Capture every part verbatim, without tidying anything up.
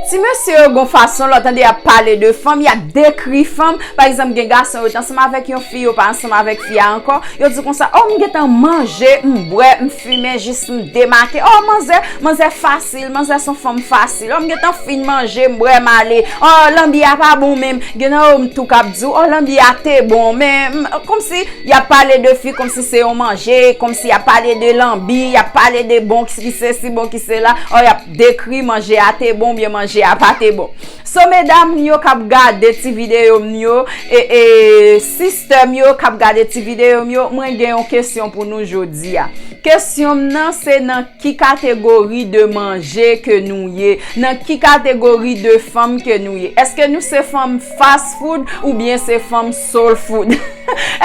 Ti mesye yo gon fason lè w tande y ap pale de fanm, y ap dekri fanm. Pa egzanp, gen gason yo te ansanm avèk yon fi, yo pa ansanm avèk fi a ankò. Yo di konsa, o, m gentan manje, m bwè, m fimen jis m demake. O, manzè, manzè fasil, manzè se yon fanm fasil. O, m gentan fin manje, m bwè, m ale. O, lanbi a pa bon menm. Gen nan yo m tou k ap di w, o, lanbi a te bon, men m, kòmsi y ap pale de fi kòmsi se yon manje, kòmsi y ap pale de lanbi, y ap pale de bon ki sesi, bon ki sela. O, y ap dekri manje a te bon oubyen manje a pa te bon. So, medam yo k ap gade ti videyo m yo, e, e, sistè m yo k ap gade ti videyo m yo, mwen gen yon kesyon pou nou jodi a. Kesyon m nan se nan ki kategori de manje ke nou ye? Nan ki kategori de fanm ke nou ye? Èske nou se fanm fast food oubyen se fanm soul food?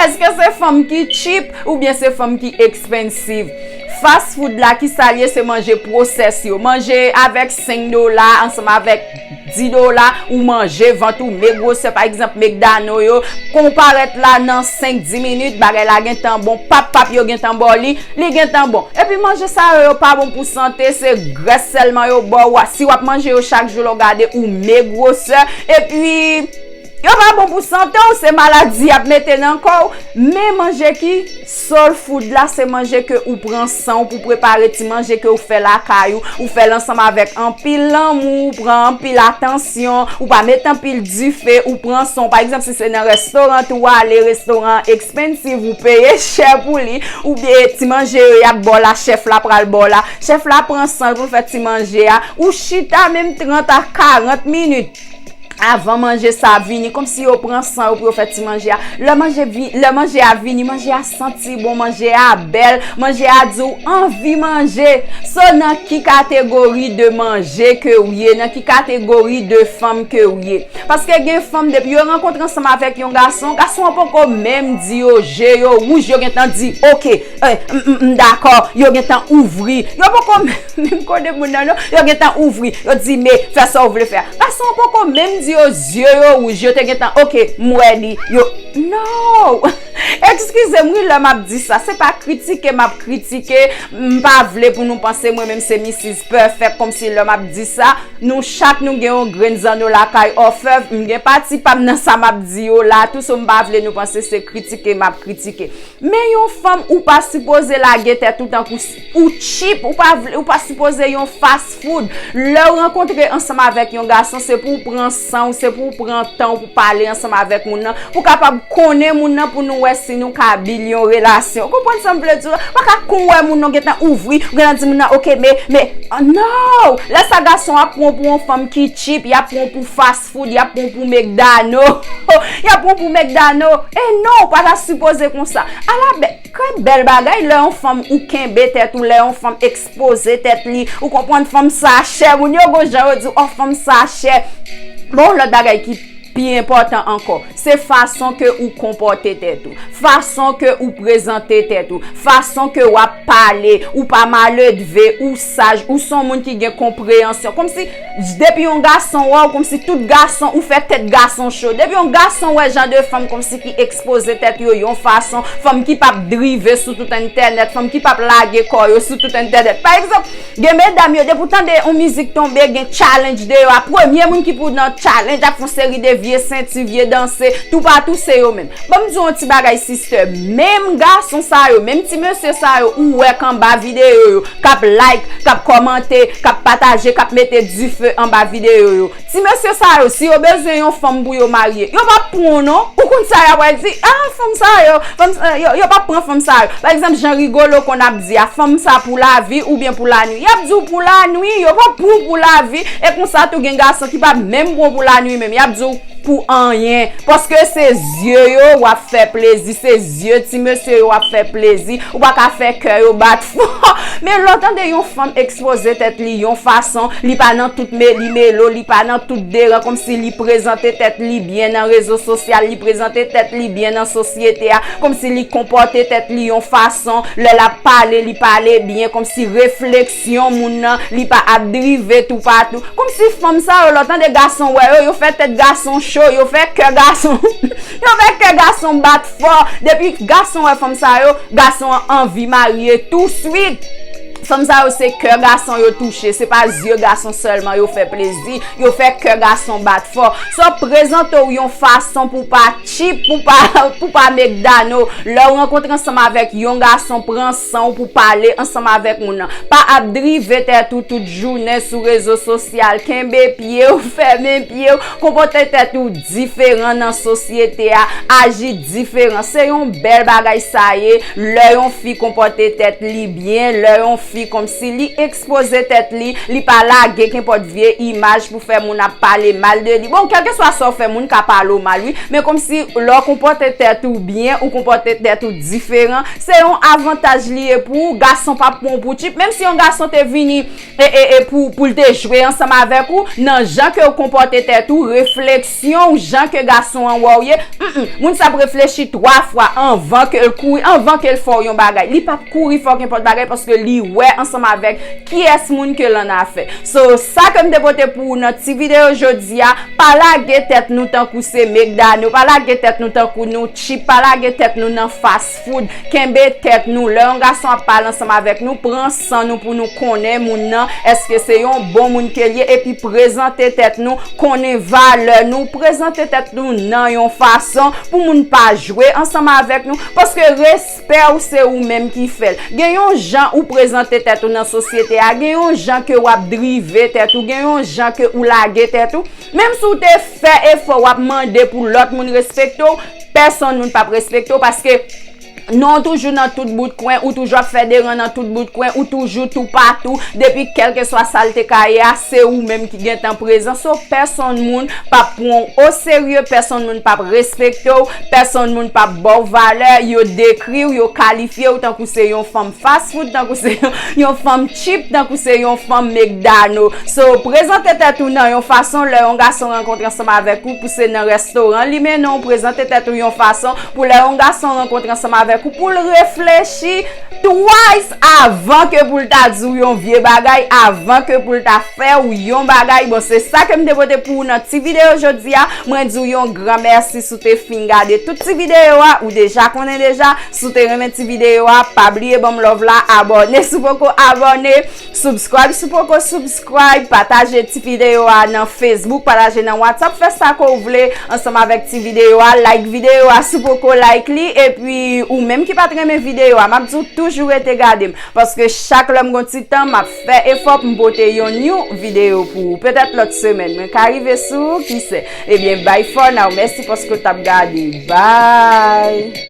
Èske se fanm ki cheap oubyen se fanm ki expensive? Fast food la, ki sa l ye? Se manje pwosès yo. Manje avèk senk dola ansanm avèk di dola, ou manje, vant ou megwosè, pa egzanp, McDonald yo. Kon w parèt la nan senk, dis minit, bagay la gentan bon, pap, pap, yo gentan ba w li, li gentan bon. Epi manje sa yo, yo pa bon pou sante, se grès sèlman yo ba w. Si w ap manje yo chak jou, lè w gade, ou megwosè. Epi, yo pa bon pou sante w, se maladi y ap mete nan kò w. Men manje ki soul food la, se manje ke ou pran san w pou prepare ti manje ke ou fè lakay ou, ou fè l ansanm avèk anpil lanmou, ou pran anpil atansyon, ou pa met anpil dife, ou pran san w. Pa egzanp, si se nan restoran tou w ale, restoran an expensive, ou peye chè pou li, oubyen ti manje yo y ap ba w la, chèf la pral ba w la, chèf la pran san l pou l fè ti manje a, ou chita menm trant a karant minit avan manje sa vini, kòmsi yo pran san yo pou yo fè ti manje a. Lè manje vi-, lè manje a vini, manje a santi bon, manje a bèl, manje a di w anvi manje. So, nan ki kategori de manje ke w ye, nan ki kategori de fanm ke w ye? Paske gen fanm, depi yo rankontre ansanm avèk yon gason, gason an poko menm di yo, je yo wouj, yo gentan di, oke, eh, m, m, m dakò, yo gentan ouvri. Yo poko menm kode moun nan, non. Yo gentan ouvri. Yo di, men, fè sa w vle fè a. Gason an poko menm di yo, zye yo wouj. Yo te gentan, oke, m wè li. Yo, no! Eskize m, wi, lè m ap di sa. Se pa kritike m ap kritike. M pa vle pou nou panse mwen menm se misis Perfect, kòmsi lè m ap di sa, nou chak nou gen yon grenn zanno lakay òfèv. M gen pati pa m nan sa m ap di yo la tou, so m pa vle nou panse se kritike m ap kritike. Men yon fanm, ou pa sipoze lage tèt ou tankou s-, ou cheap, ou pa vle, ou pa sipoze yon fast food. Lè w rankontre ansanm avèk yon gason, se pou w pran san w, se pou w pran tan w pou pale ansanm avèk moun nan, pou w kapab konnen moun nan, pou nou wè si nou ka build yon relasyon. Ou konprann sa m vle di w la? Ou pa ka kon w wè moun nan gentan ouvri, ou gentan di moun nan, oke, men, men, oh, no! Lè sa gason ap pran w pou yon fanm ki cheap, y ap pran w pou fast food, y ap pran w pou McDonald. Y ap pran w pou McDonald. E non, ou pa ta sipoze konsa. Ala bè-, Kè bèl bagay lè yon fanm ou kenbe tèt ou, lè yon fanm ekspoze tèt li, ou konprann fanm sa chè, moun yo gon jan yo di, o, fanm sa chè. Bon, yon lòt bagay ki pi enpòtan ankò, se fason ke ou konpòte tèt ou, fason ke ou prezante tèt ou, fason ke w ap pale, ou pa maledve, ou saj, ou se yon moun ki gen konpreyansyon. Kòmsi depi yon gason wè w, kòmsi tout gason, ou fè tèt gason cho. Depi yon gason wè jan de fanm kòmsi ki ekspoze tèt yo yon fason, fanm ki p ap drive sou tout entènèt, fanm ki p ap lage kò yo sou tout entènèt. Pa egzanp, gen medam yo, depi w tande yon mizik tonbe, gen challenge de yo a, premye moun ki pou nan challenge ap fè yon seri de vye senti, vye danse, toupatou se yo menm. Ban m di w yon ti bagay, sistè. Menm gason sa yo, menm ti mesye sa yo, ou wè k anba videyo yo, k ap like, k ap kòmante, k ap pataje, k ap mete dife anba videyo yo. Ti mesye sa yo, si yo bezwen yon fanm pou yo marye, yo p ap pran w non. Ou konn sa y ap wè di, a, fanm sa yo, fanm sa yo, yo p ap pran fanm sa yo. Pa egzanp, jan Rigolo konn ap di a, fanm sa pou lavi oubyen pou lanwi. Y ap di w pou lanwi, yo p ap pran w pou lavi. E konsa tou gen gason ki p ap menm pran w pou lanwi menm. Y ap di w pou anyen. Paske se zye yo w ap fè plezi, se zye ti mesye yo w ap fè plezi. Ou pa ka fè kè yo bat fò. Men lè w tande yon fanm ekspoze tèt li yon fason, li pa nan tout meli melo, li pa nan tout deran, kòmsi li prezante tèt li byen nan rezo sosyal, li prezante tèt li byen nan sosyete a, kòmsi li konpòte tèt li yon fason, lè l ap pale, li pale byen, kòmsi refleksyon moun nan, li pa ap drive toupatou. Kòmsi fanm sa yo, lè w tande gason wè yo, yo fè tèt gason cho, yo fè kè gason, yo fè kè gason bat fò. Depi gason wè fanm sa yo, gason an anvi marye touswit. Fanm sa yo se kè gason yo touche, se pa zye gason sèlman yo fè plezi, yo fè kè gason bat fò. So, prezante w yon fason pou pa cheap, pou pa, pou pa make dano. Lè w rankontre ansanm avèk yon gason, pran san w pou pale ansanm avèk moun nan. Pa ap drive tèt ou tout jounen sou rezo sosyal. Kenbe pye w, fèmen pye w, konpòte tèt ou diferan nan sosyete a, aji diferan. Se yon bèl bagay sa ye, lè yon fi konpòte tèt li byen, lè yon fi kòmsi li ekspoze tèt li, li pa lage kenpòt vye imaj pou fè moun ap pale mal de li. Bon, kèlkeswa sa w fè, moun ka pale w mal, wi, men kòmsi lè w konpòte tèt ou byen, ou konpòte tèt ou diferan, se yon avantaj li ye pou ou. Gason p ap pran w pou cheap, menm si yon gason te vini e, e, e pou, pou l te jwe ansanm avèk ou, nan jan ke w konpòte tèt ou, refleksyon w, jan ke gason an wè w ye, mm, mm, moun sa ap reflechi twa fwa anvan ke l kouri, anvan ke l fè w yon bagay. Li p ap kouri fè w kenpòt bagay paske li wè ansanm avèk kiyès moun ke l annafè. So, sa ke m te pote pou ou nan ti videyo jodi a, pa lage tèt nou tankou se make dano, pa lage tèt nou tankou nou cheap, pa lage tèt nou nan fast food. Kenbe tèt nou. Lè yon gason ap pale ansanm avèk nou, pran san nou pou nou konnen moun nan, èske se yon bon moun ke l ye, epi prezante tèt nou, konnen valè nou, prezante tèt nou nan yon fason pou moun pa jwe ansanm avèk nou, paske respè w se ou menm ki fè l. Gen yon jan ou prezante tèt ou nan sosyete a, gen yon jan ke w ap drive tèt ou, gen yon jan ke ou lage tèt ou. Menm si w te fè efò, w ap mande pou lòt moun respekte w, pèsonn moun p ap respekte w, paske non w toujou nan tout bout kwen, ou toujou ap fè deran nan tout bout kwen, ou toujou toupatou, depi kèlkeswa sa l te ka ye a, se ou menm ki gentan prezan. So, pèsonn moun p ap pran w oserye, pèsonn moun p ap respekte w, pèsonn moun p ap ba w valè, yo dekri w, yo kalifye w tankou se yon fanm fast food, tankou se yon, yon fanm cheap, tankou se yon fanm make dano. So, prezante tèt ou nan yon fason, lè yon gason rankontre ansanm avèk ou, pou se nan restoran li mennen w, prezante tèt ou yon fason pou lè yon gason rankontre ansanm avèk ou, pou l reflechi twice avan ke pou l ta di w yon vye bagay, avan ke pou l ta fè w yon bagay. Bon, se sa ke m te pote pou ou nan ti videyo jodi a. Mwen di w yon gran mèsi si w te fin gade tout ti videyo a. Ou deja konnen deja, si w te renmen ti videyo a, pa bliye ban m love la, abòne si w poko abòne. Subscribe si w poko subscribe, pataje ti videyo a nan Facebook, pataje nan WhatsApp, fè sa ke w vle ansanm avèk ti videyo a, like videyo a si w poko like li, epi ou menm ki pa t renmen videyo a, m ap di w toujou rete gade m, paske chak lè m gon ti tan, m ap fè efò pou m pote yon new videyo pou ou, petèt lòt semèn, mwen ka rive sou ou, kisè. Ebyen, bye for now, mèsi paske w t ap gade, bye.